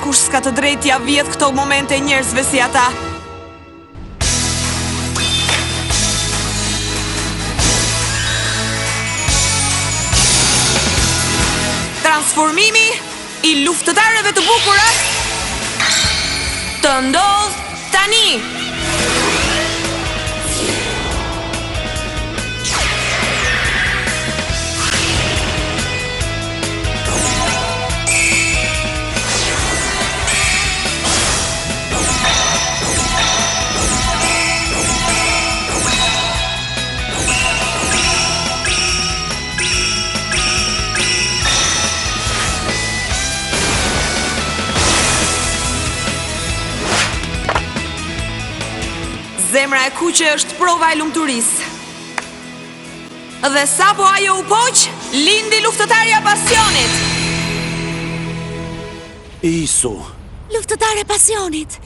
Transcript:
Askush s'ka të drejtë t'ia vjedhë këto momente njerëzve si ata. Transformimi i luftëtareve të bukura të ndodhë tani! Zemra e kuqe është prova e lumturisë. Dhe sapo ajo u poq, lindi luftëtarja e pasionit. Isu. Luftëtare e pasionit.